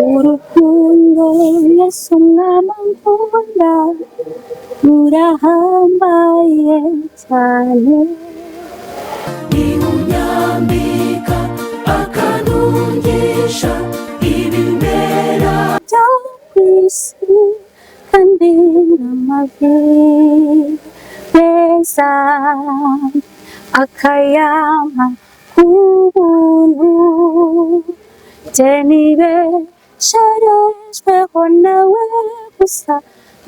Urukundo Yesu umwami ankunda rurahambaye cyane. Niwunyambika akantungisha ibimera byo ku isi kandi n'amavi meza akayampa ku buntu, jye nibesherejweho nawe gusa,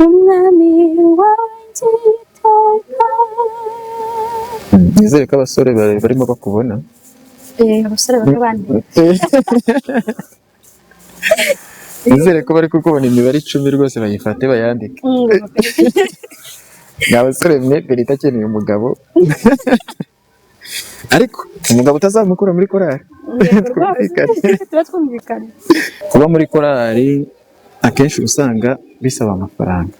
umwami wanjye iteka. Nizere ko abasore barimo bakubona. Abasore bakabandi. Nizere ko bari kukubona. Imibare 10 rwose bayifate bayandike. Ni abasore mwe, Benita akeneye umugabo, ariko umugabo utazamukura muri korali. Twumvikane. Tuba twumvikana. Kuba muri korali akenshi uba usanga bisaba amafaranga.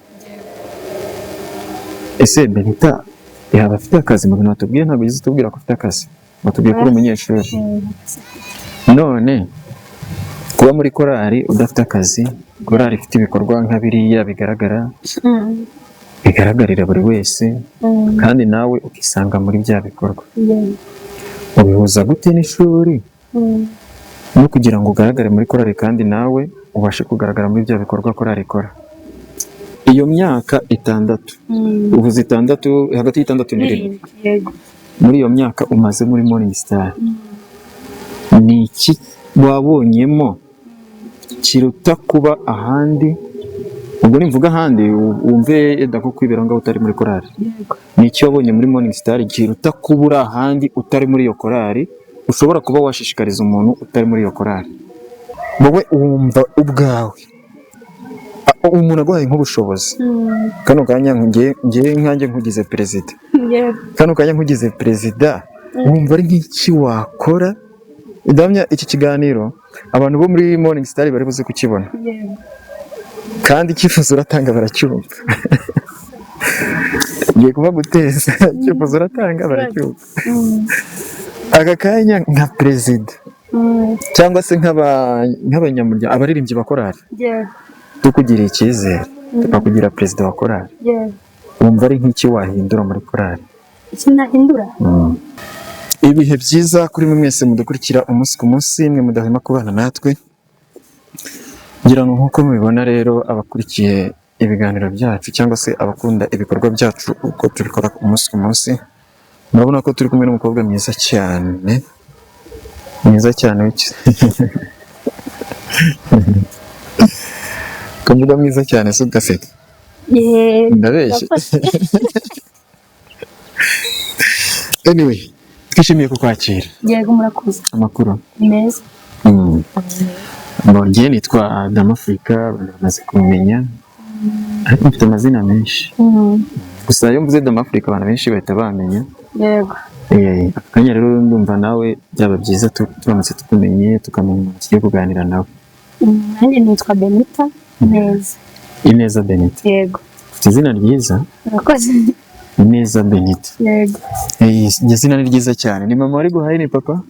Ese Benita yaba afite akazi? Mu bintu watubwiye ntabwo ugeze utubwira ko ufite akazi, watubwiye ko uri umunyeshuri. None kuba muri korali udafite akazi, korali ifite ibikorwa nka biriya bigaragara, bigaragarira buri wese, kandi nawe ukisanga muri bya bikorwa, ubihuza gute n'ishuri no kugira ngo ugaragare muri korali kandi nawe ubashe kugaragara muri bya bikorwa korali ikora? Iyo myaka 6, uvuze 6, hagati y'itandatu n'irindwi. Yego. Muri iyo myaka umaze muri Morning Star, ni iki wabonyemo kiruta kuba ahandi? Ubwo nimvuga ahandi, wumve yenda nko kwibera ngaho utari muri korali. Ni iki wabonye muri Morning Star kiruta kuba uri ahandi utari muri iyo korali, ushobora kuba washishikariza umuntu utari muri iyo korali? Wowe wumva ubwawe, umuntu aguhaye nk'ubushobozi kano kanya, ngiye nkanjye nkugize perezida, kano kanya nkugize perezida, wumva ari nk'iki wakora? Ndamya iki kiganiro abantu bo muri Morning Star bari buze kukibona, kandi icyifuzo uratanga baracyumva. Ngiye kuba guteza icyifuzo uratanga baracyumva. Aka kanya nka perezida cyangwa se nk'abanyamuryango, abaririmbyi ba korali, tukugiriye icyizere tukakugira perezida wa korali, wumva ari nk'iki wahindura muri korali? Iki nahindura? Ibihe byiza kuri mwe mwese mudukurikira umunsi ku munsi, mwe mudahwema kubana natwe. Ngira ngo nk'uko mubibona rero, abakurikiye ibiganiro byacu cyangwa se abakunda ibikorwa byacu uko tubikora umunsi ku munsi, murabona ko turi kumwe n'umukobwa mwiza cyane, mwiza cyane ko mvuga mwiza cyane si ugaseka? Ndabeshye? Ndafashe. Anyway, twishimiye kukwakira. Yego, murakoze. Amakuru? Ni meza. Bon, njye nitwa Adamu Afrika, abantu bamaze kumenya, ariko mfite amazina menshi. Gusa iyo mvuze Adamu Afrika abantu benshi bahita bamenya. Aka kanya rero ndumva nawe byaba byiza turamutse tukumenye, tukamenya umuntu tugiye kuganira nawe. Nanjye nitwa Benita Neza. Ineza Benita? Yego. Ufite izina ryiza. Murakoze. Ineza Benita. Yego. Iryo zina ni ryiza cyane. Ni mama wari guhaye, ni papa?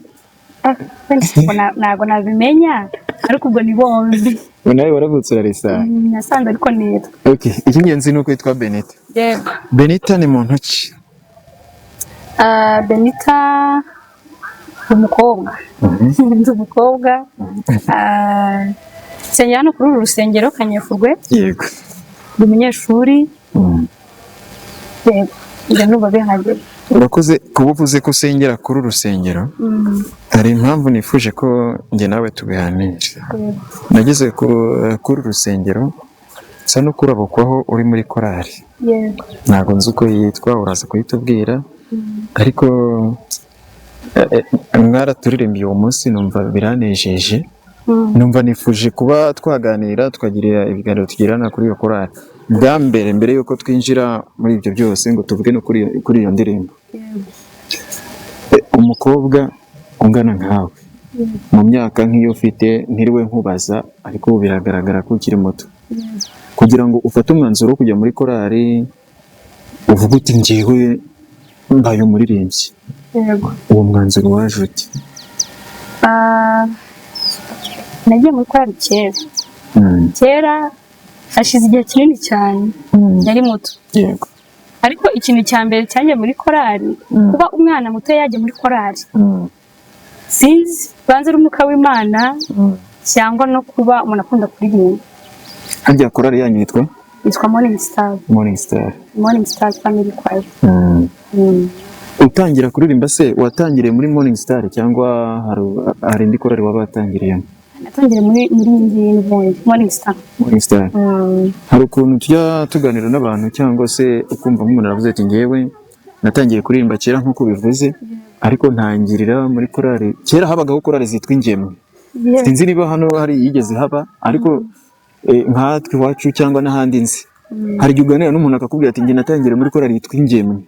Ah, wenda ntabwo nabimenya, ariko ubwo ni bombi. Ubu nawe waravutse urarisanga? Nasanze ariko nitwa. Okay, icy'ingenzi ni uko witwa Benita. Yego. Benita ni muntu ki? Ah, Benita umukobwa, ndi umukobwa. Ah, nsengera hano kuri uru rusengero Kanyefurwe. Ndi umunyeshuri. Yego, njya numva bihagije. Urakoze kuba uvuze ko usengera kuri uru rusengero. Hari impamvu nifuje ko njye nawe tubihanira. Nageze kuri uru rusengero nsa no kurabukwaho uri muri korali. Ntabwo nzi uko yitwa, uraza kuyitubwira, ariko mwaraturirimbiye uwo munsi numva biranejeje. Numva nifuje kuba twaganira, tukagira ibiganiro tugirana kuri iyo korali. Bwa mbere, mbere y'uko twinjira muri ibyo byose ngo tuvuge no kuri iyo ndirimbo, umukobwa ungana nkawe, mu myaka nk'iyo ufite, ntiriwe nkubaza, ariko ubu biragaragara ko ukiri muto, kugira ngo ufate umwanzuro wo kujya muri korali uvuge uti: "Njyewe mbaye umuririmbyi", uwo mwanzuro waje ute? Ah, Nagiye muri korali kera. Kera hashize igihe kinini cyane, nari muto. Ariko ikintu cya mbere cyanjye muri korali, kuba umwana muto yajya muri korali, sinzi, banze ari umwuka w'Imana cyangwa no kuba umuntu akunda kuririmba. Harya korali yanyu yitwa? Yitwa Morning Star. Morning Star. Morning Star Family Choir. Utangira kuririmba se watangiriye muri Morning Star cyangwa hari indi korali waba watangiriyemo? Natangiriye muri iyi ngiyi n'ubundi, Morning Star. Morning Star. Hari ukuntu tujya tuganira n'abantu cyangwa se ukumva nk'umuntu aravuze ati: "Ngewe natangiye kuririmba kera nk'uko bivuze, ariko ntangirira muri korali." Kera habagaho korali zitwa Ingemwe. Sinzi niba hano hari yigeze haba, ariko nkatwe iwacu cyangwa n'ahandi nzi, hari igihe uganira n'umuntu akakubwira ati: "Njye natangiriye muri korali yitwa Ingemwe."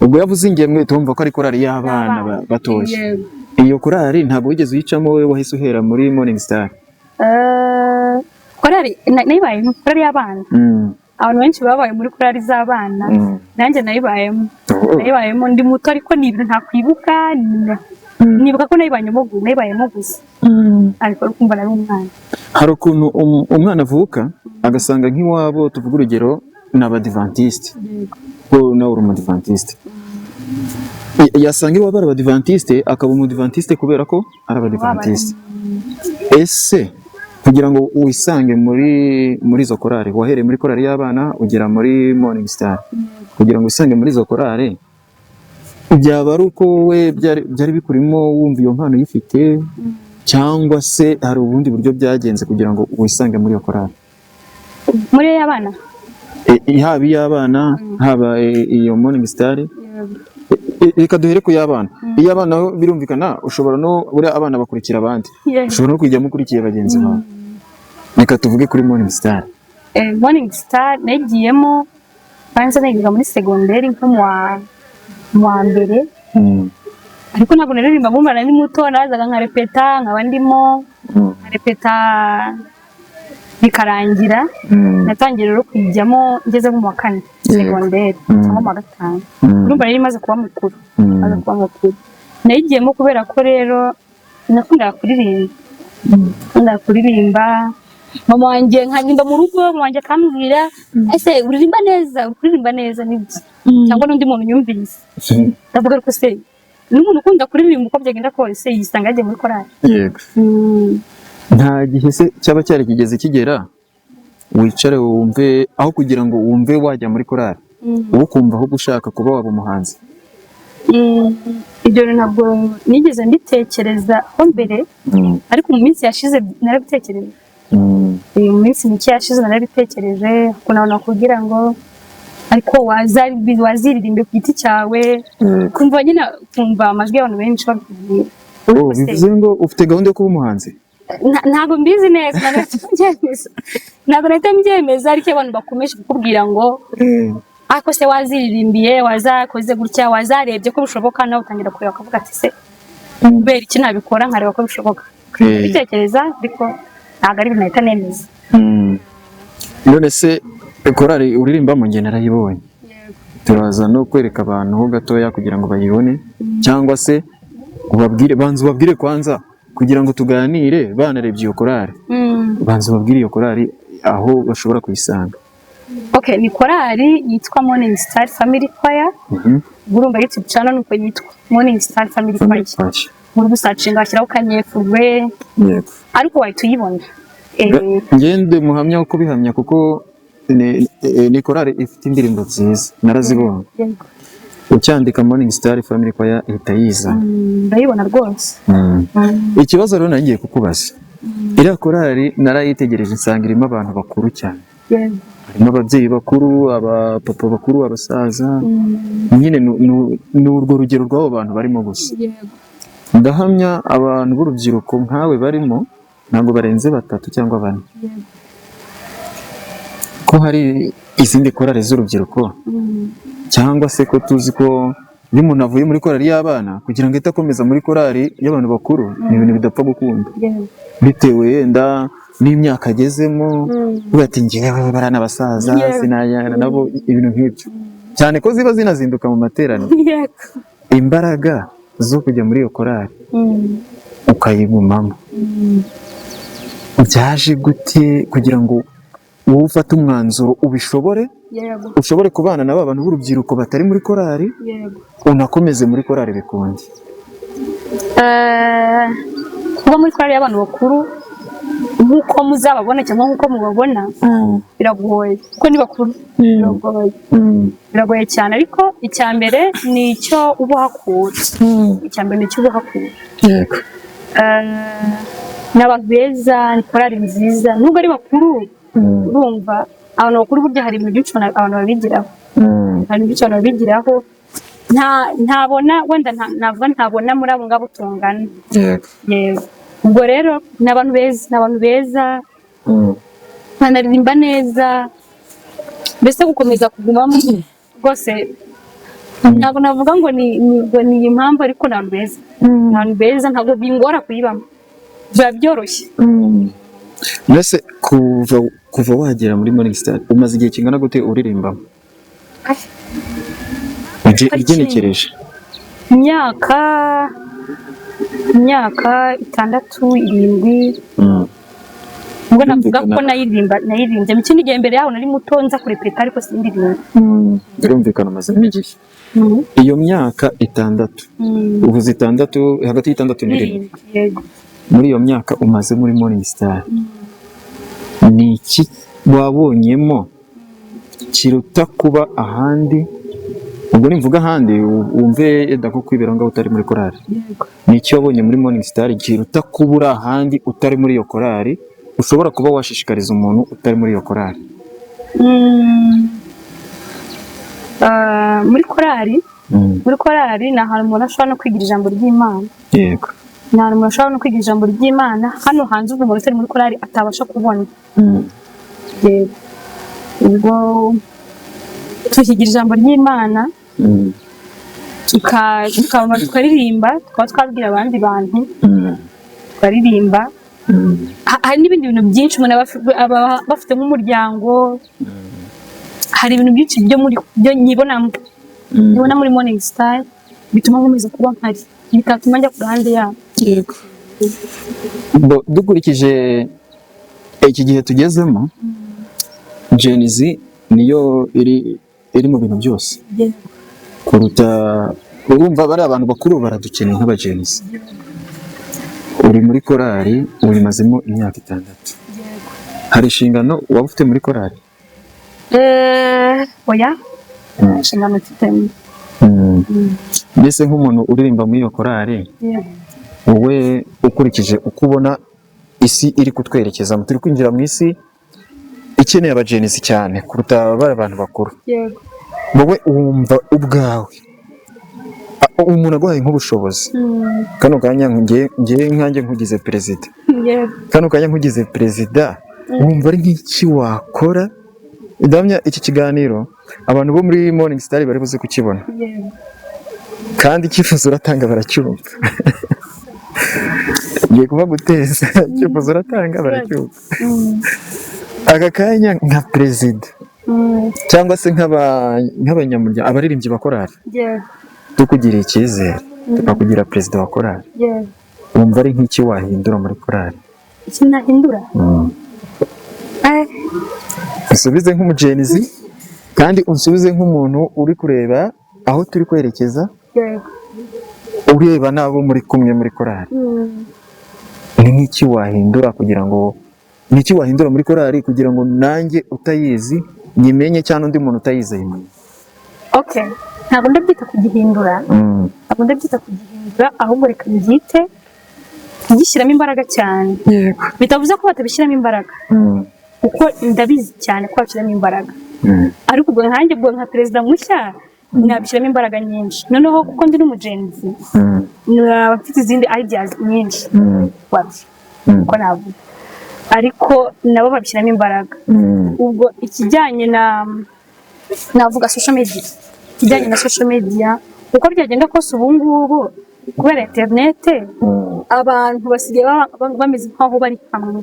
Ubwo yavuze Ingemwe, tumva ko ari korali y'abana batoya. Iyo korali ntabwo wigeze uyicamo, wowe wahise uhera muri Morning Star? Korali nayibayemo, korali y'abana. Abantu benshi babaye muri korali z'abana. Nanjye nayibayemo. Nayibayemo ndi muto, ariko ni ibintu ntakwibuka. Nibuka ko nayibayemo gusa, ariko kumva nari umwana. Hari ukuntu umwana avuka agasanga nk'iwabo, tuvuge urugero, ni Abadivantisite, ko nawe uri Umudivantiste, yasanga iwabo ari Abadivantisite akaba Umudivantiste kubera ko ari Abadivantisite. Ese kugira ngo wisange muri izo korali, wahereye muri korali y'abana ugera muri Morning Star, kugira ngo wisange muri izo korali, byaba ari uko wowe byari bikurimo, wumva iyo mpano uyifite, cyangwa se hari ubundi buryo byagenze kugira ngo wisange muri iyo korali? Muri y'abana? Haba iy'abana, haba iyo Morning Star. Reka duhere ku y'abana. Iy'abana ho birumvikana, ushobora no, buriya abana bakurikira abandi, ushobora no kujyamo ukurikiye bagenzi bawe. Reka tuvuge kuri Morning Star. Morning Star nayigiyemo banza niga muri segonderi, nko mu wa mbere. Ariko ntabwo naririmba, nkumva nari muto, nazaga nkarepeta, nkaba ndimo nkarepeta bikarangira. Natangiye rero kuyijyamo ngeze nko mu wa kane segonderi cyangwa mu wa gatanu. Urumva rero imaze kuba mukuru, maze kuba mukuru nayigiyemo kubera ko rero nakundaga kuririmba, nakundaga kuririmba. Mama wanjye nkaririmba mu rugo, mama wanjye akambwira: "Ese uririmba neza, uri kuririmba neza." Nibyo, cyangwa n'undi muntu yumvise. Ndavuga ariko se n'umuntu ukunda kuririmba, uko byagenda kose yisanga yagiye muri korali. Nta gihe se cyaba cyari kigeze kigera wicare wumve, aho kugira ngo wumve wajya muri korali, wowe ukumva ahubwo ushaka kuba waba umuhanzi? Ibyo bintu ntabwo nigeze mbitekereza ho mbere, ariko mu minsi yashize narabitekereje. Mu minsi mike yashize narabitekereje, ukuntu abantu bakubwira ngo ariko waziririmbe ku giti cyawe, kumva nyine, kumva amajwi y'abantu benshi babikubwira. Oh, bivuze ngo ufite gahunda yo kuba umuhanzi? Ntabwo mbizi neza, ntabwo nahita mbyemeza, ntabwo nahita mbyemeza, ariko iyo abantu bakomeje kukubwira ngo ariko se waziririmbiye, wazakoze gutya, wazarebye ko bishoboka, nawe utangira kureba ukavuga ati: "Se kubera iki nabikora nkareba ko bishoboka?" Bitekereza, ariko ntabwo ari ibintu nahita nemeza. None se korali uririmbamo njye narayibonye, turaza no kwereka abantu ho gatoya kugira ngo bayibone, cyangwa se ubabwire, banza ubabwire kwanza kugira ngo tuganire banarebye iyo korali. Banza ubabwire iyo korali aho bashobora kuyisanga. Okay, ni korali yitwa Morning Star Family Choir. Urumva YouTube channel nuko yitwa Morning Star Family Choir. Muri gusearchinga washyiraho Kanyefurwe, ariko wahita uyibona. Ngende muhamya wo kubihamya, kuko ni korali ifite indirimbo nziza, narazibonye. Ucyandika Morning Star Family Choir ihita yiza. Ndayibona rwose. Ikibazo rero nari ngiye kukubaza, iriya korali narayitegereje nsanga irimo abantu bakuru cyane, harimo ababyeyi bakuru, abapapa bakuru, abasaza. Nyine ni urwo rugero rw'abo bantu barimo gusa. Ndahamya abantu b'urubyiruko nkawe barimo ntabwo barenze batatu cyangwa bane. Ko hari izindi korali z'urubyiruko, cyangwa se ko tuzi ko iyo umuntu avuye muri korali y'abana, kugira ngo ahite akomeza muri korali y'abantu bakuru ni ibintu bidapfa gukunda, bitewe yenda n'imyaka agezemo, uvuga ati: "Njyewe bariya ni abasaza, sinajyana nabo," ibintu nk'ibyo, cyane ko ziba zinazinduka mu materaniro. Imbaraga zo kujya muri iyo korali ukayigumamo. Byaje gute kugira ngo wowe ufate umwanzuro ubishobore, ushobore kubana na ba bantu b'urubyiruko batari muri korali, unakomeze muri korali bikunde? Kuba muri korali y'abantu bakuru nk'uko muzababona cyangwa nk'uko mubabona biragoye, kuko ni bakuru, biragoye, biragoye cyane. Ariko icya mbere ni icyo uba uhakura, icya mbere ni icyo uba uhakura. Ni abantu beza, ni korali nziza nubwo ari bakuru. Urumva abantu bakuru burya hari ibintu byinshi abantu babigiraho, hari ibintu byinshi abantu babigiraho. Ntabona wenda navuga ntabona muri abo ngabo tungana. Yego, ubwo rero ni abantu beza, ni abantu beza, banaririmba neza. Mbese gukomeza kugumamo rwose ntabwo navuga ngo ni iyi mpamvu, ariko ni abantu beza, ni abantu beza, ntabwo bingora kuyibamo, biba byoroshye. Mbese kuva wagera muri Morning Star umaze igihe kingana gute uririmbamo? Ugenekereje. Imyaka 6, 7. Ubwo navuga ko nayirimbye mu kindi gihe. Mbere yaho nari muto, nza kurepeta ariko sindirimba. Birumvikana umazemo igihe. Iyo myaka 6, uvuze 6, hagati y'6 n'7. 7, yego. Muri iyo myaka umaze muri Morning Star, ni iki wabonyemo kiruta kuba ahandi? Ubwo nimvuga ahandi wumve yenda nko kwibera ngaho utari muri korali. Ni iki wabonye muri Morning Star kiruta kuba uri ahandi utari muri iyo korali, ushobora kuba washishikariza umuntu utari muri iyo korali? Muri korali, muri korali ni ahantu umuntu ashobora no kwigira ijambo ry'Imana. Ni ahantu umuntu ashobora no kwiga ijambo ry'Imana hano hanze, ubwo umuntu utari muri korali atabasha kubona. Yego, ubwo tukigira ijambo ry'Imana, tukaririmba, tukaba twabwira abandi bantu, tukaririmba. Hari n'ibindi bintu byinshi umuntu aba bafite nk'umuryango. Hari ibintu byinshi byo muri byo nyibonamo, nyibona muri Morning Star, bituma nkomeza kuba mpari, bitatuma njya ku ruhande yabo. Yego. Dukurikije iki gihe tugezemo, Gen Z niyo iri mu bintu byose kuruta, urumva bari abantu bakuru baradukeneye nk'aba Gen Z. Uri muri korali, uyimazemo imyaka 6. Hari inshingano waba ufite muri korali? Oya, inshingano mfitemo. Mbese nk'umuntu uririmba muri iyo korali, wowe ukurikije uko ubona isi iri kutwerekezamo, turi kwinjira mu isi ikeneye aba Gen Z cyane kuruta bari abantu bakuru. Wowe wumva ubwawe, umuntu aguhaye nk'ubushobozi, kano kanya ngiye nkanjye nkugize perezida, kano kanya nkugize perezida, wumva ari nk'iki wakora? Ndamya iki kiganiro abantu bo muri Morning Star bari buze kukibona, kandi icyifuzo uratanga baracyumva. Ngiye kuba guteza icyifuzo uratanga baracyumva. Aka kanya nka perezida cyangwa se nk'abanyamuryango, abaririmbyi ba korali, tukugiriye icyizere tukakugira perezida wa korali, wumva ari nk'iki wahindura muri korali? Iki nahindura? Usubize nk'umu Gen Z kandi unsubize nk'umuntu uri kureba aho turi kwerekeza, ureba n'abo muri kumwe muri korali. Ni nk'iki wahindura kugira ngo, ni iki wahindura muri korali kugira ngo nanjye utayizi nyimenye cyangwa undi muntu utayizi ayimenye? Okay, ntabwo ndabyita kugihindura, ntabwo ndabyita kugihindura, ahubwo reka mbyite kugishyiramo imbaraga cyane. Bitavuze ko batabishyiramo imbaraga, kuko ndabizi cyane ko babishyiramo imbaraga, ariko ubwo nkanjye, ubwo nka perezida mushya, nabishyiramo imbaraga nyinshi noneho, kuko ndi n'umu Gen Z, naba mfite izindi ideas nyinshi wabyo, uko navuga, ariko nabo babishyiramo imbaraga. Ubwo ikijyanye na, navuga social media, ikijyanye na social media, uko byagenda kose ubu ngubu kubera interinete abantu basigaye bameze nk'aho bari hamwe,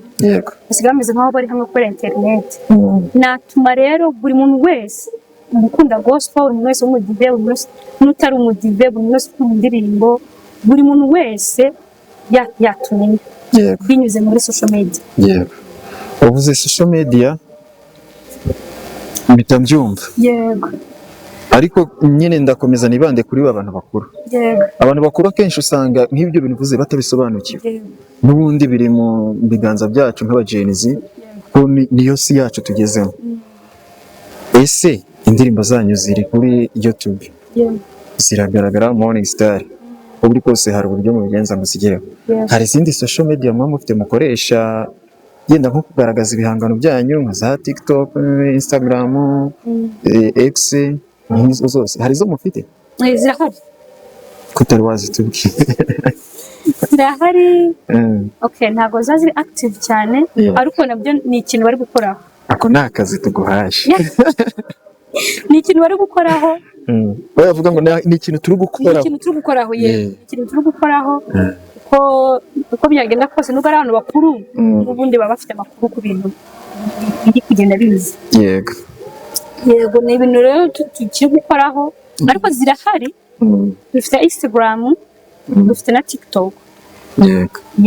basigaye bameze nk'aho bari hamwe kubera interinete. Natuma rero buri muntu wese gukunda gospel, buri muntu wese w'umudive, buri muntu wese n'utari umudive, buri muntu wese ukunda indirimbo, buri muntu wese yatumenya. Binyuze muri social media. Yego, uvuze social media mpita mbyumva. Ariko nyine ndakomeza nibande kuri ba bantu bakuru. Abantu bakuru akenshi usanga nk'ibyo bintu uvuze batabisobanukiwe. N'ubundi biri mu biganza byacu nk'aba Gen Z, ko niyo si yacu tugezemo. Ese indirimbo zanyu ziri kuri YouTube? Yego. Ziragaragara Morning Star? Uko biri kose hari uburyo mubigenza ngo zigereho. Hari izindi social media muba mufite mukoresha, yenda nko kugaragaza ibihangano byanyu, nka za TikTok, Instagram, X, nk'izo zose hari izo mufite? Zirahari. Ko utari wazitubwiye? Zirahari. Okay, ntabwo ziba ziri active cyane, ariko nabyo ni ikintu bari gukoraho. Ako ni akazi tuguhaye. Ni ikintu bari gukoraho. Bavuga ngo ni ikintu turi Ni gukoraho. ikintu turi gukoraho, yego. Ni ikintu turi gukoraho, kuko uko byagenda kose, nubwo ari abantu bakuru, n'ubundi baba bafite amakuru ku bintu biri kugenda biza. Yego, ni ibintu rero tukiri gukoraho, ariko zirahari. Dufite Instagram, dufite na TikTok.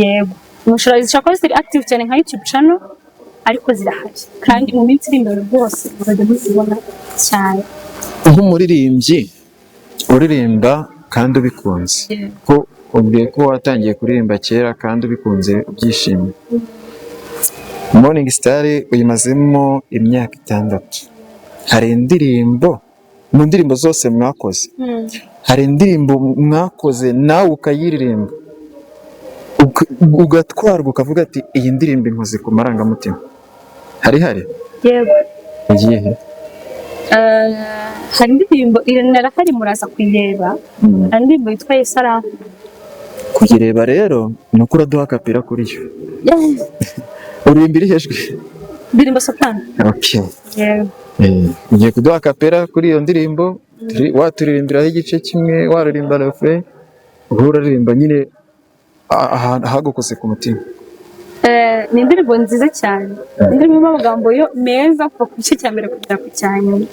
Yego, zishobora kuba zitari active cyane nka YouTube channel, ariko zirahari, kandi mu minsi iri imbere rwose muzajya muzibona cyane. Nk'umuririmbyi uririmba kandi ubikunze, ko ubwiye ko watangiye kuririmba kera kandi ubikunze ubyishimiye, Morning Star uyimazemo imyaka 6, hari indirimbo, mu ndirimbo zose mwakoze, hari indirimbo mwakoze nawe ukayiririmba ugatwarwa, ukavuga ati: "Iyi ndirimbo inkoze ku marangamutima"? Hari Yego. Iyihe? Hari indirimbo irahari, muraza kuyireba. Hari indirimbo yitwa "Yesu Arankunda". Kuyireba rero ni uko uraduha akapira kuri yo. Uririmba irihe jwi? Indirimbo soprano. Okay. Yego. Ugiye kuduha akapera kuri iyo ndirimbo, waturirimbiraho igice kimwe, waririmba refrain, uba uraririmba nyine ahantu hagukose ku mutima. Ni indirimbo nziza cyane, indirimbo irimo amagambo yo meza kuva ku gice cya mbere kugera ku cya nyuma.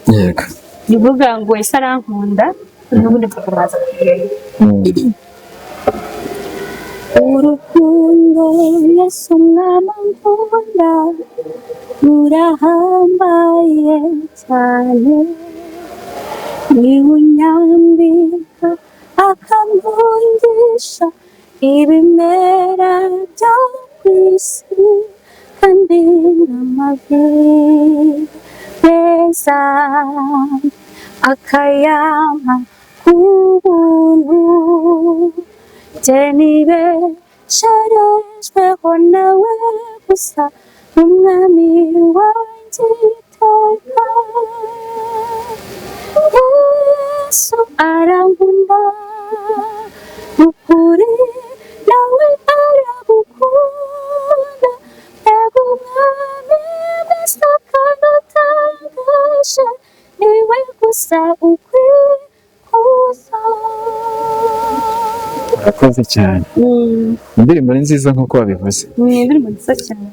Ivuga ngo "Yesu arankunda", n'ubundi tukabaza kuyireba. Urukundo Yesu umwami ankunda rurahambaye cyane, niwe unyambika akamvungisha ibimera byo ku isi, kandi n'amavi meza akayampa ku buntu. Jye nibesherejweho nawe gusa, umwami wanjye iteka. Yesu arankunda ukuri, nawe aragukunda. Mbega umwami mwiza kandi utangaje, niwe gusa ukwikuza. Urakoze cyane. Indirimbo ni nziza nk'uko wabivuze. Ni indirimbo nziza cyane.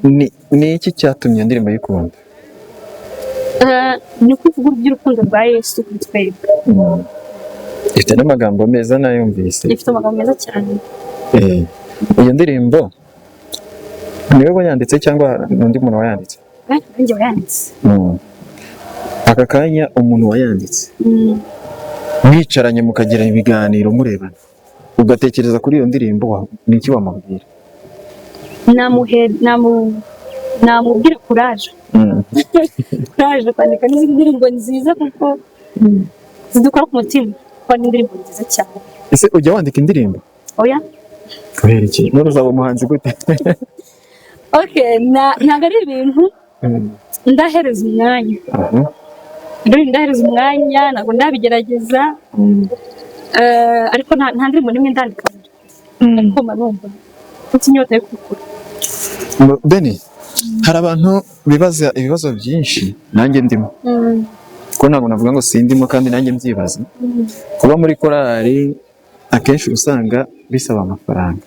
Ni iki cyatumye iyo ndirimbo uyikunda? Ni ukuvuga iby'urukundo rwa Yesu kuri twebwe. Ifite n'amagambo meza, nayumvise. Ifite amagambo meza cyane. Iyo ndirimbo niwe wayanditse cyangwa ni undi muntu wayanditse? Nanjye wayanditse. Aka kanya umuntu wayanditse mwicaranye mukagira ibiganiro murebana, ugatekereza kuri iyo ndirimbo, ni iki wamubwira? Namubwira courage, courage kwandika n'izindi ndirimbo nziza, kuko zidukora ku mutima, kuko ni indirimbo nziza cyane. Ese ujya wandika indirimbo? Oya. Kubera iki? None uzaba umuhanzi gute? Okay, ntabwo ari ibintu ndahereza umwanya. Ntabwo ndahereza umwanya, ntabwo ndabigerageza. Ariko nta ndirimbo n'imwe ndandika, ariko mba numva mfite inyota yo kubikora. Beni, hari abantu bibaza ibibazo byinshi, nanjye ndimo, kuko ntabwo navuga ngo sindimo kandi nanjye mbyibaza. Kuba muri korali akenshi uba usanga bisaba amafaranga.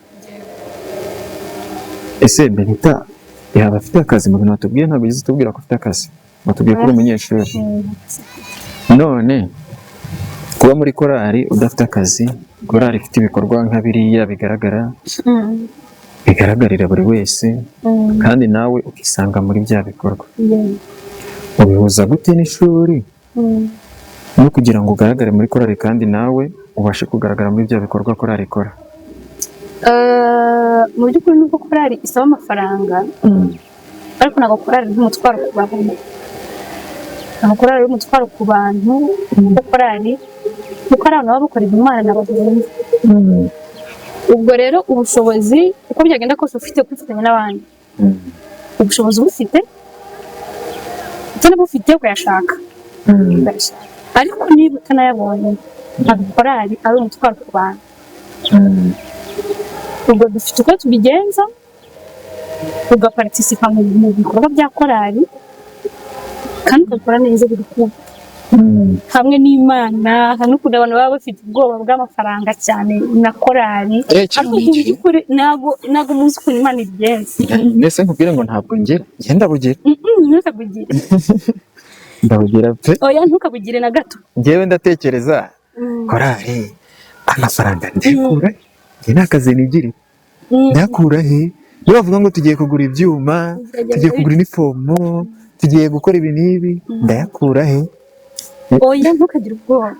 Ese Benita yaba afite akazi? Mu bintu watubwiye ntabwo ugeze utubwira ko ufite akazi, watubwiye ko uri umunyeshuri. None kuba muri korali udafite akazi, korali ifite ibikorwa nka biriya bigaragara, Bigaragarira buri wese, kandi nawe ukisanga muri bya bikorwa. Ubihuza gute n'ishuri no kugira ngo ugaragare muri korali, kandi nawe ubashe kugaragara muri bya bikorwa korali ikora? Mu by'ukuri, nubwo korali isaba amafaranga, ariko ntabwo korali ari umutwaro ku bantu. Ntabwo korali ari umutwaro ku bantu, kuko korali, kuko ari abantu baba bakorera Imana n'abahungu. Ubwo rero ubushobozi, uko byagenda kose, ufite kwifatanya n'abandi, ubushobozi ubufite, utanabufite ukayashaka, ukayashaka. Ariko niba utanayabonye, ntabwo korali ari umutwaro ku bantu. Ubwo dufite uko tubigenza, ugaparticipa mu bikorwa bya korali kandi ukabikora neza, bigakunda hamwe n'Imana. Hari n'ukuntu abantu baba bafite ubwoba bw'amafaranga cyane na korali, ariko mu by'ukuri ntabwo muzi ukuntu Imana ibigenza. Mbese nkubwire ngo ntabwo ngera, njye ndabugira. Ntukabugire. Ndabugira pe. Oya, ntukabugire na gato. Njyewe ndatekereza korali amafaranga ndayakura he? Njye nta kazi nigira, ndayakura he? Niyo bavuga ngo tugiye kugura ibyuma, tugiye kugura inifomo, tugiye gukora ibi n'ibi, ndayakura he? Oya, ntukagire ubwoba.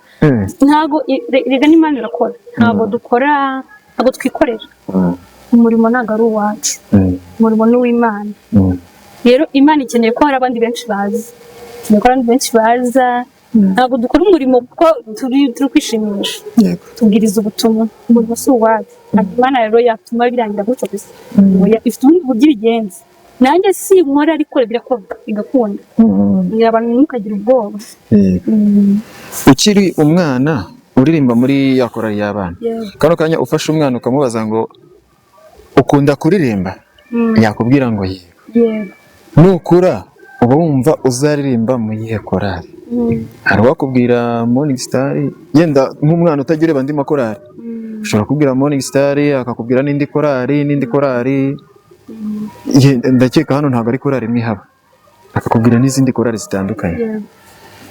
Ntabwo rega n'Imana irakora. Ntabwo dukora, ntabwo twikorera. Umurimo ntabwo ari uwacu, umurimo ni uw'Imana. Rero Imana ikeneye ko hari abandi benshi baza, ikeneye ko hari abandi benshi baza. Ntabwo dukora umurimo kuko turi kwishimisha. Tubwiriza ubutumwa, umurimo si uwacu. Ntabwo Imana rero yatuma birangira gutyo gusa. Oya, ifite ubundi buryo ibigenza. Nanjye si nkora, ariko birakorwa bigakunda. Abantu, ntimukagire ubwoba. Ukiri umwana uririmba muri ya korali y'abana, kano kanya ufashe umwana ukamubaza ngo ukunda kuririmba, yakubwira ngo yego. Nukura uba wumva uzaririmba mu yihe korali? Hari uwakubwira Morning Star, yenda nk'umwana utajya ureba andi makorali, ushobora kubwira Morning Star, akakubwira n'indi korali, n'indi korali. Ndakeka hano ntabwo ari korali imwe ihaba, akakubwira n'izindi korali zitandukanye.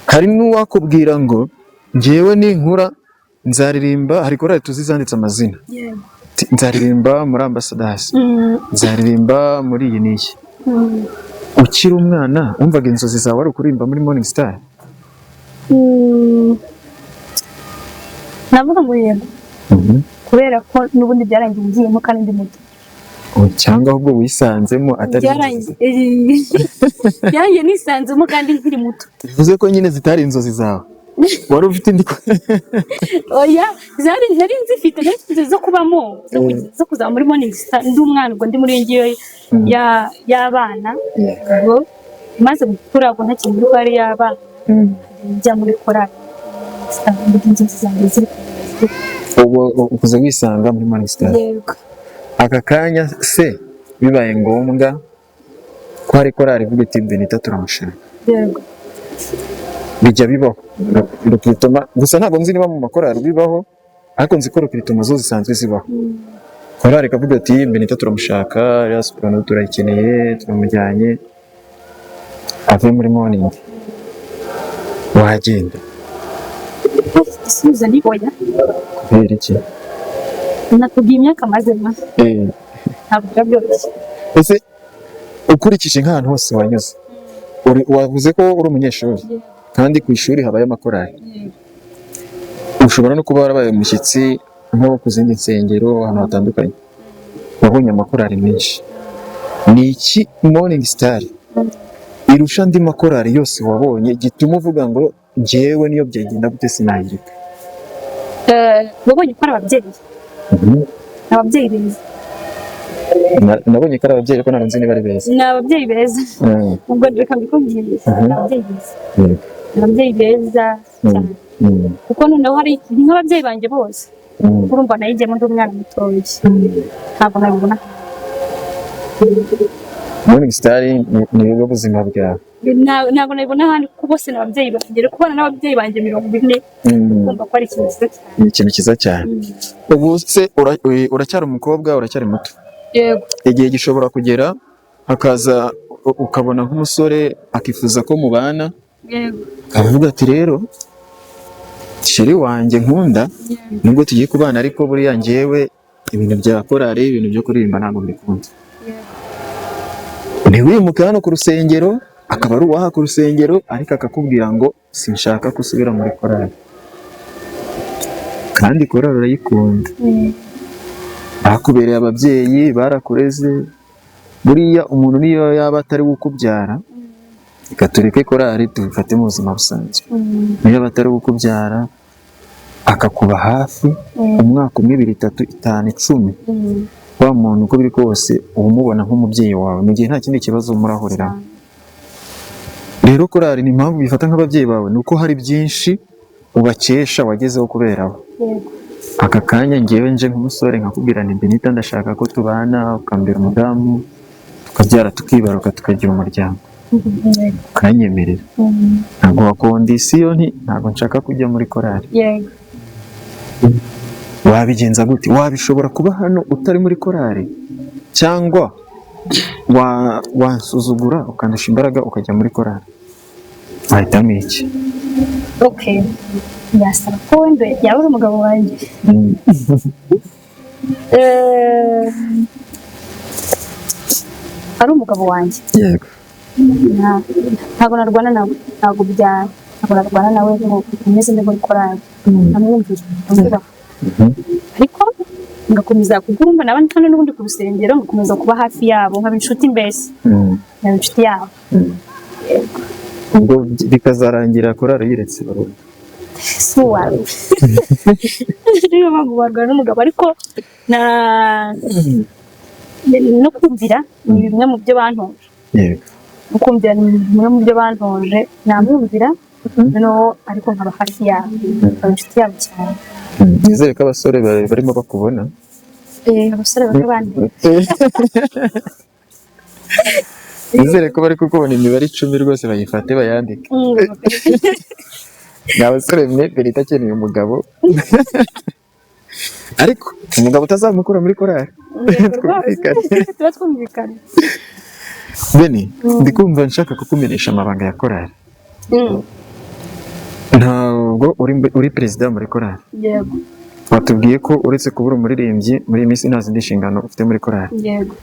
Hari n'uwakubwira ngo njyewe ninkura nzaririmba, hari korali tuzi zanditse amazina. Ati, nzaririmba muri Ambassadors, nzaririmba muri iyi n'iyi. Ukiri umwana wumvaga inzozi zawe ari ukuririmba muri Morning Star? Navuga ngo yego, kubera ko n'ubundi byarangiye ngiyemo kandi ndi muto. Oh, cyangwa ahubwo wisanzemo atari inzozi? Byarangiye nisanzemo kandi nkiri muto. Bivuze ko nyine zitari inzozi zawe, wari ufite indi Oya, zari nari nzifite, nari mfite inzozi zo kubamo, zo kuzaba muri Morning Star ndi umwana. Ubwo ndi muri iyo ngiyo y'abana. Ubwo maze gukura, ubwo ntakiri muri korali y'abana, njya muri korali Morning Star, mvuga inzozi zanjye ziri Ubwo ukuze wisanga muri Morning Star? Yego. Aka kanya se bibaye ngombwa ko hari korali ivuga iti Benita turamushaka, bijya bibaho recrutement, gusa ntabwo nzi niba mu makorali bibaho, ariko nzi ko recrutement zo zisanzwe zibaho. Korali ikavuga ati Benita turamushaka, iriya soprano turayikeneye, turamujyanye ave muri Morning, wagenda? Igisubizo ni oya. Kubera iki? Nakubwiye imyaka mazemo. Ntabwo biba byoroshye. Ese ukurikije nk'ahantu hose wanyuze, wavuze ko uri umunyeshuri, kandi ku ishuri habayo amakorali, ushobora no kuba warabaye umushyitsi nko ku zindi nsengero ahantu hatandukanye, wabonye amakorali menshi. Ni iki Morning Star irusha andi makorali yose wabonye gituma uvuga ngo njyewe niyo byagenda gute sinayireka? Wabonye ko ari ababyeyi, ababyeyi beza. Nabonye ko ari ababyeyi, ariko ntabwo nzi niba ari beza. Ni ababyeyi beza. Ubwo reka mbikubwire, ni ababyeyi beza, ni ababyeyi beza cyane, kuko noneho hari ni nk'ababyeyi banjye bose. Urumva nayigiyemo ndi umwana mutoya, ntabwo nabibona. Morning Star ni bwo buzima bwawe. Ntabwo nabibona ahandi, kuko bose ni ababyeyi banjye. Rero kubana n'ababyeyi banjye 40, kumva ko ari ikintu cyiza cyane. Ni ikintu cyiza cyane. Ubu se uracyari umukobwa, uracyari muto? Yego. Igihe gishobora kugera hakaza ukabona nk'umusore akifuza ko mubana, akavuga ati rero chéri wanjye nkunda, nubwo tugiye kubana, ariko buriya njyewe Ibintu bya korari, ibintu byo kuririmba ntabwo mbikunda. Ntiwimuke hano ku rusengero, akaba ari uwaha ku rusengero, ariko akakubwira ngo sinshaka ko usubira muri korari, kandi korari urayikunda, bakubereye ababyeyi, barakureze. Buriya umuntu niyo yaba atari we ukubyara, reka tureke korari tubifate mu buzima busanzwe, niyo yaba atari we ukubyara akakuba hafi umwaka umwe, ibiri, itatu, itanu, 10, wa muntu uko biri kose uba umubona nk'umubyeyi wawe mu gihe nta kindi kibazo murahuriramo. Rero korari ni impamvu bifata nk'ababyeyi bawe, ni uko hari byinshi ubakesha wagezeho kubera bo. Aka kanya ngewe nje nk'umusore nkakubwira nti Benita, ndashaka ko tubana, ukambera umudamu, tukabyara, tukibaruka, tukagira umuryango, ukanyemerera, ntabwo wa condition nti ntabwo nshaka kujya muri korari, wabigenza gute? Wabishobora kuba hano utari muri korari, cyangwa wansuzugura ukandusha imbaraga ukajya muri korari? Wahitamo iki? Okay, yasaba ko wenda yaba ari umugabo wanjye. Ari umugabo wanjye, ntabwo narwana nawe, ntabwo narwana nawe ngo nkomeze mbe muri korali. Namwumvira, ndamwubaha, ariko ngakomeza kugurumba naba hano n'ubundi ku rusengero, ngakomeza kuba hafi yabo, nkaba inshuti mbese, nkaba inshuti yabo. Ubwo bikazarangira korari yiretse burundu. Si uwawe, niyo mpamvu warwana n'umugabo, ariko na no kumvira ni bimwe mu byo bantoje. No kumvira ni bimwe mu byo bantoje. Namwumvira noneho, ariko nkaba hafi yabo, nkaba inshuti yabo cyane. Nizere ko abasore barimo bakubona. Abasore bamwe bandi. Nizere ko bari kukubona, imibare 10 rwose bayifate bayandike. Ni abasore mwe, Benita akeneye umugabo, ariko umugabo utazamukura muri korari. Yego rwose. Twumvikane. Tuba twumvikana. Beni, ndi kumva nshaka kukumenyesha amabanga ya korari. Ntabwo uri perezida muri korari. Yego. Watubwiye ko uretse kubura umuririmbyi, muri iyi minsi nta zindi nshingano ufite muri korari. Yego.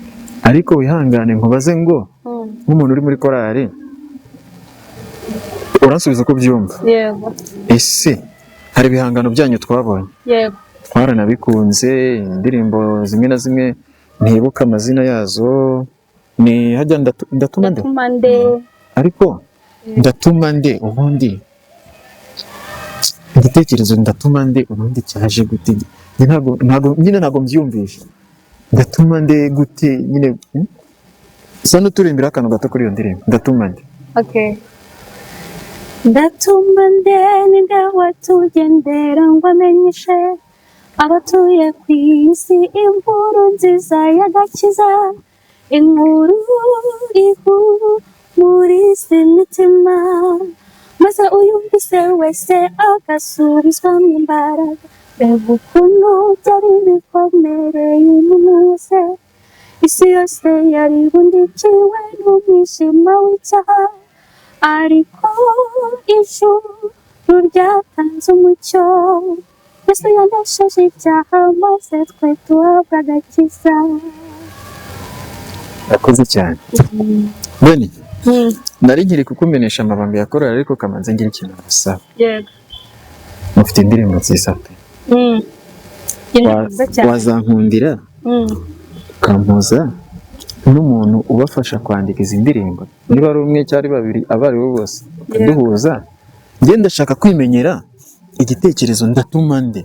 Ariko wihangane nkubaze ngo nk'umuntu uri muri korari, uransubiza uko ubyumva. Yego. Ese hari ibihangano byanyu twabonye, twaranabikunze, indirimbo zimwe na zimwe ntibuka amazina yazo, ni hajya Ndatuma Nde? Ndatuma Nde. Ariko Ndatuma Nde, ubundi igitekerezo Ndatuma Nde ubundi cyaje gute? Njye ntabwo nyine ntabwo mbyiyumvisha. Ndatuma Nde gute nyine, Usa n'uturirimbira akantu gato kuri iyo ndirimbo Ndatuma Nde. Okay. Ndatuma nde, ninde watugendera ngo amenyeshe abatuye ku isi inkuru nziza y'agakiza, inkuru ihumuriza imitima, maze uyumvise wese agasubizwamo imbaraga. Mbega ukuntu byari bikomereye umuntu wese! Isi yose yari ibundikiwe n'umwijima w'icyaha, ariko ijuru ryatanze umucyo. Yesu yanesheje icyaha, maze twe duhabwa agakiza. Urakoze cyane, Beni. Nari nkiri kukumenyesha amabanga ya korali, ariko kamanze ngira ikintu gusaba. Yego. Mufite indirimbo nziza pe. Indirimbo nziza cyane. Wazankundira ukampuza n'umuntu ubafasha kwandika izi ndirimbo, niba ari umwe cyangwa ari babiri, abo ari bo bose, ukaduhuza. Njye ndashaka kwimenyera igitekerezo Ndatuma Nde,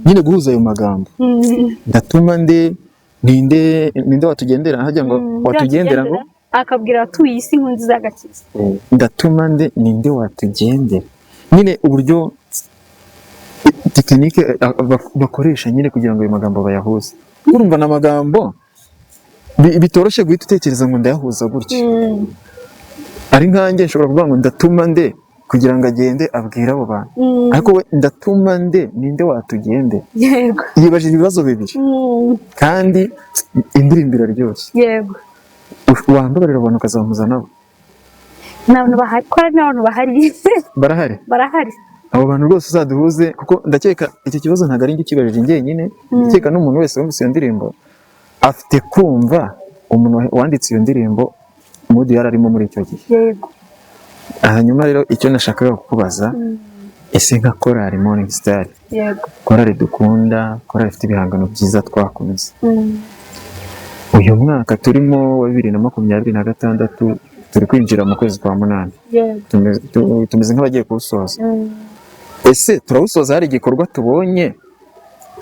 nyine guhuza ayo magambo, Ndatuma nde, ninde, ninde watugendera hajya ngo watugendera ngo akabwira abatuye isi inkuru nziza y'agakiza. Ndatuma nde, ninde watugendera, nyine uburyo technique bakoresha nyine kugira ngo ayo magambo bayahuze. Urumva ni amagambo bitoroshye guhita utekereza ngo ndayahuza gutya. Ari nkanjye nshobora kuvuga ngo ndatuma nde kugira ngo agende abwire abo bantu, ariko we ndatuma nde, ninde watugendera, yibajije ibibazo bibiri, kandi indirimbo iraryoshye. Wambabarira abantu ukazamuza nabo. Ni abantu bahari, ko hari n'abantu bahari. Barahari? Barahari. Abo bantu rwose uzaduhuze, kuko ndakeka icyo kibazo ntabwo ari njye ukibajije njyenyine. Ndakeka n'umuntu wese wumvise iyo ndirimbo afite kumva umuntu wanditse iyo ndirimbo mood yari arimo muri icyo gihe. Hanyuma rero icyo nashakaga kukubaza, ese nka korali Morning Star, korali dukunda, korali ifite ibihangano byiza twakunze, uyu mwaka turimo wa 2026, turi kwinjira mu kwezi kwa munani, tumeze nk'abagiye kuwusoza. Ese turawusoza hari igikorwa tubonye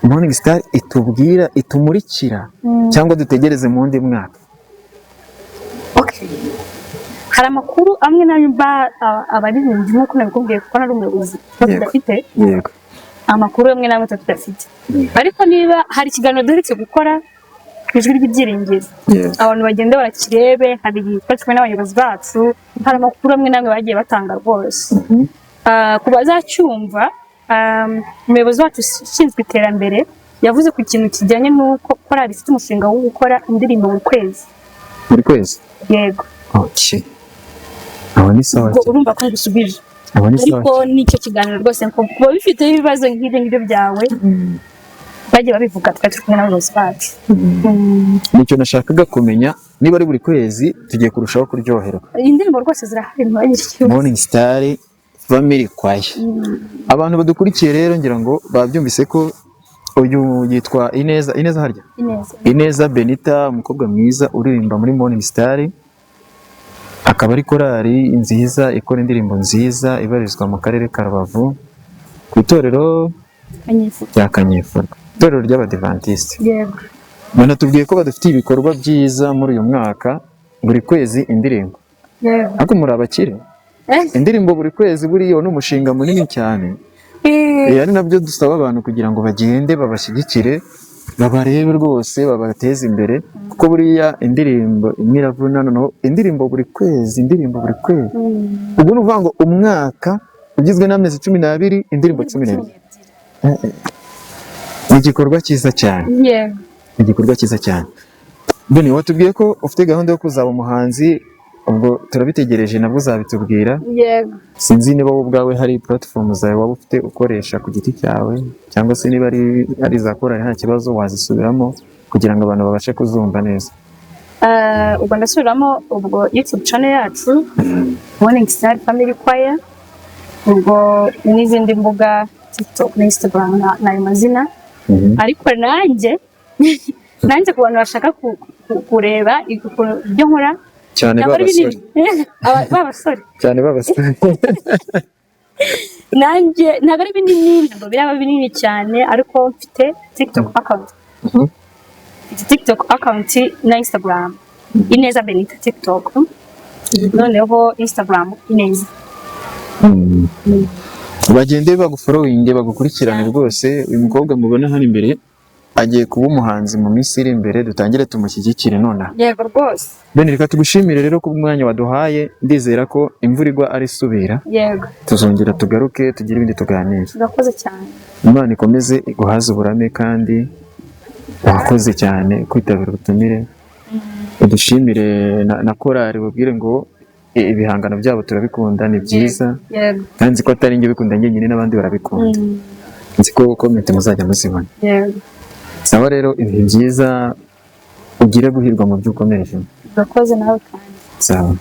Morning Star itubwira, itumurikira, cyangwa dutegereze mu wundi mwaka? Okay. Hari amakuru amwe n'amwe abaririmbyi, nk'uko nabikubwiye, kuko nari umuyobozi, tuba tudafite amakuru amwe n'amwe tuba tudafite. Ariko niba hari ikiganiro duherutse gukora ku Ijwi ry'Ibyiringiro, abantu bagenda barakirebe, hari twari kumwe n'abayobozi bacu, hari amakuru amwe n'amwe bagiye batanga rwose. Ku bazacyumva, umuyobozi wacu ushinzwe iterambere yavuze ku kintu kijyanye n'uko korali ifite umushinga wo gukora indirimbo mu kwezi. Buri kwezi? Yego. Okay, aho ni sawa Ubwo cyane. urumva ko ngusubije. Aho ni sawa Ariko cyane. n'icyo kiganiro rwose, ngo kuba bifiteho ibibazo nk'ibyo ngibyo byawe, bagiye babivuga, twari turi kumwe n'abayobozi bacu. Nicyo nashakaga kumenya. Niba ari buri kwezi, tugiye kurushaho kuryoherwa. Indirimbo rwose zirahari, ntibagire ikibazo. Morning Star Family Choir, abantu badukurikiye rero, ngira ngo babyumvise ko uyu yitwa Ineza. Ineza harya? Ineza. Ineza Benita, umukobwa mwiza uririmba muri Morning Star, akaba ari korali nziza ikora indirimbo nziza, ibarizwa mu karere ka Rubavu ku itorero Kanyefu. rya Kanyefurwa, itorero ry'Abadivantisite. Banatubwiye ko badufitiye ibikorwa byiza muri uyu mwaka, buri kwezi indirimbo. Ariko muri abakire, indirimbo buri kwezi buriya ni umushinga munini cyane. Ari nabyo dusaba abantu kugira ngo bagende babashyigikire, babarebe rwose, babateze imbere, kuko buriya indirimbo imwe iravuna. Noneho indirimbo buri kwezi, indirimbo buri kwezi, ubwo ni ukuvuga ngo umwaka ugizwe n'amezi 12, indirimbo 12. Ni igikorwa cyiza cyane. Ni igikorwa cyiza cyane. Beni, watubwiye ko ufite gahunda yo kuzaba umuhanzi, ubwo turabitegereje, nabwo uzabitubwira. Yego. Sinzi niba wowe ubwawe hari platform zawe waba ufite ukoresha ku giti cyawe, cyangwa se niba ari iza korali, nta kibazo wazisubiramo kugira ngo abantu babashe kuzumva neza. Ubwo ndasubiramo ubwo YouTube channel yacu, Morning Star Family Choir, ubwo n'izindi mbuga, TikTok na Instagram n'ayo mazina. Ariko nanjye ku bantu bashaka kureba ibyo nkora, cyane ntabwo ari b'abasore binini. B'abasore. Cyane b'abasore. Nanjye ntabwo ari binini, ntabwo biraba binini cyane, ariko mfite TikTok account. Mfite TikTok account na Instagram, Ineza Benita TikTok, noneho Instagram Ineza. Bagende bagufollowinge, bagukurikirane rwose. Uyu mukobwa mubona hano imbere agiye kuba umuhanzi mu minsi iri imbere, dutangire tumushyigikire nonaha. Yego rwose. Bene, reka tugushimire rero ku bw'umwanya waduhaye. Ndizera ko imvura igwa ari isubira, tuzongera tugaruke tugire ibindi tuganira. Urakoze cyane. Imana ikomeze iguhaze uburame, kandi wakoze cyane kwitabira ubutumire. Udushimire na korali, ubabwire ngo ibihangano byabo turabikunda, ni byiza. Kandi nzi ko atari njye ubikunda njyenyine, n'abandi barabikunda. Nzi ko comment muzajya muzibona. Sawa rero, ibihe byiza, ugire guhirwa mu byo ukomeje. Urakoze nawe kandi. Sawa.